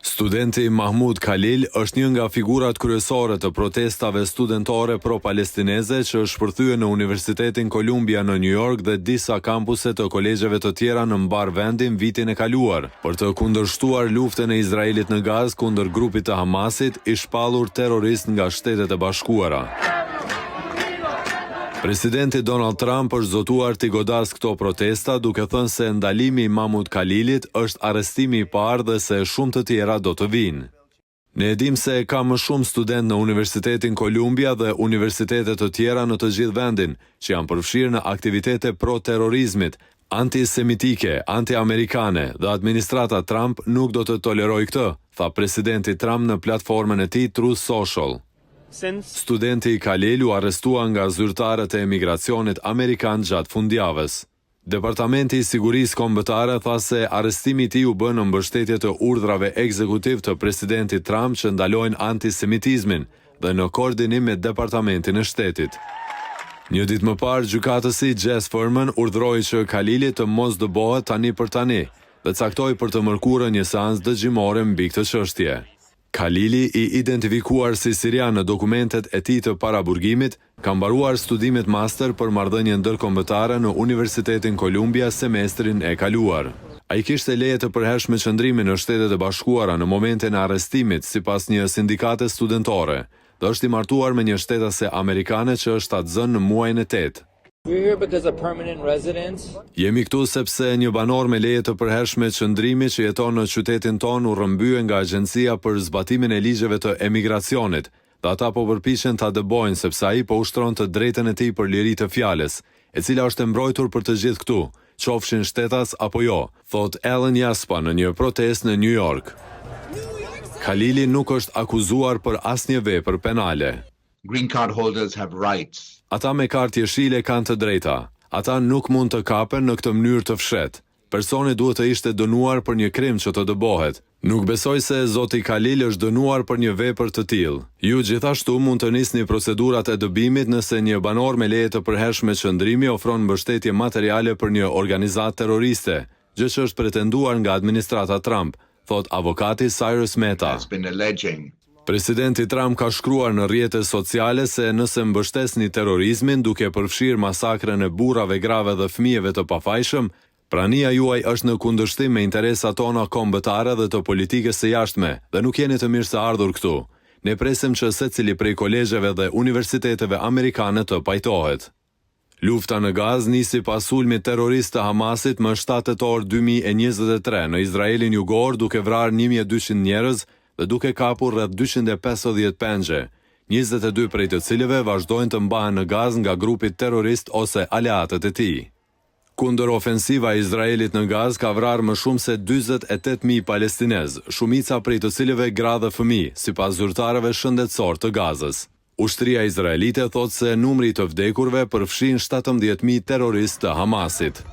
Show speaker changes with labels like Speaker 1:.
Speaker 1: Studenti Mahmoud Khalil është një nga figurat kryesore të protestave studentore pro-palestineze që shpërthyen në Universitetin Columbia në New York dhe disa kampuse të kolegjeve të tjera në mbarë vendin vitin e kaluar, për të kundërshtuar luftën e Izraelit në Gazë kundër grupit të Hamasit, i shpallur terrorist nga Shtetet e Bashkuara. Presidenti Donald Trump është zotuar t'i godasë këto protesta duke thënë se ndalimi i Mahmoud Khalilit është arrestimi i parë dhe se shumë të tjera do të vijnë. Ne e dimë se ka më shumë studentë në Universitetin Columbia dhe universitete të tjera në të gjithë vendin, që janë përfshirë në aktivitete pro-terrorizmit, antisemitike, anti-amerikane dhe administrata Trump nuk do të tolerojë këtë, tha presidenti Trump në platformën e tij Truth Social. Studenti Khalil u arrestua nga zyrtarët e emigracionit amerikan gjatë fundjavës. Departamenti i Sigurisë Kombëtare tha se arrestimi i tij u bë në mbështetje të urdhrave ekzekutiv të presidentit Trump që ndalojnë antisemitizmin dhe në koordinim me Departamentin e Shtetit. Një ditë më parë, gjykatësi Jess Furman urdhëroi që Khalili të mos dëbohet tani për tani dhe caktoi për të mërkurën një seancë dëgjimore mbi këtë çështje. Khalili, i identifikuar si sirian në dokumentet e tij të paraburgimit, ka mbaruar studimet master për marrëdhënie ndërkombëtare në Universitetin Columbia semestrin e kaluar. Ai kishte leje të përhershme qëndrimi në Shtetet e Bashkuara në momentin e arrestimit, sipas një sindikate studentore, dhe është i martuar me një shtetase amerikane që është shtatzënë në muajin e tetë.
Speaker 2: We're here because a permanent resident
Speaker 1: Jemi këtu sepse një banor me leje të përhershme qëndrimi që jeton në qytetin tonë u rrëmbye nga Agjencia për zbatimin e ligjeve të emigracionit dhe ata po përpiqen ta dëbojnë sepse ai po ushtron të drejtën e tij për liri të fjalës, e cila është e mbrojtur për të gjithë këtu, qofshin shtetas apo jo, thotë Ellen Jaspa në një protestë në New York. Khalili nuk është akuzuar për asnjë vepër penale.
Speaker 3: Green card holders have rights.
Speaker 1: Ata me kartë jeshile kanë të drejta. Ata nuk mund të kapen në këtë mënyrë të fshehtë. Personi duhet të ishte dënuar për një krim që të dëbohet. Nuk besoj se zoti Khalil është dënuar për një vepër të tillë. Ju gjithashtu mund të nisni procedurat e dëbimit nëse një banor me leje të përhershme qëndrimi ofron mbështetje materiale për një organizatë terroriste, gjë që është pretenduar nga administrata Trump, thotë avokati Cyrus Mehta.
Speaker 3: Has been alleging.
Speaker 1: Presidenti Trump ka shkruar në rrjete sociale se nëse mbështesni terrorizmin duke përfshirë masakrën e burrave, grave dhe fëmijëve të pafajshëm, prania juaj është në kundërshtim me interesat tona kombëtare dhe të politikës së jashtme dhe nuk jeni të mirë se ardhur këtu. Ne presim që secili prej kolegjeve dhe universiteteve amerikane të pajtohet. Lufta në Gazë nisi pas sulmit terrorist të Hamasit më 7 tetor 2023 në Izraelin jugor duke vrarë 1200 njerëz dhe duke kapur rreth 250 pengje, 22 prej të cilëve vazhdojnë të mbahen në Gazë nga grupi terrorist ose aleatët e tij. Kundër ofensiva e Izraelit në Gazë ka vrarë më shumë se 48.000 palestinez, shumica prej të cilëve gra dhe fëmijë, sipas zyrtarëve shëndetësor të Gazës. Ushtria izraelite thotë se numri i të vdekurve përfshin 17.000 terroristë të Hamasit.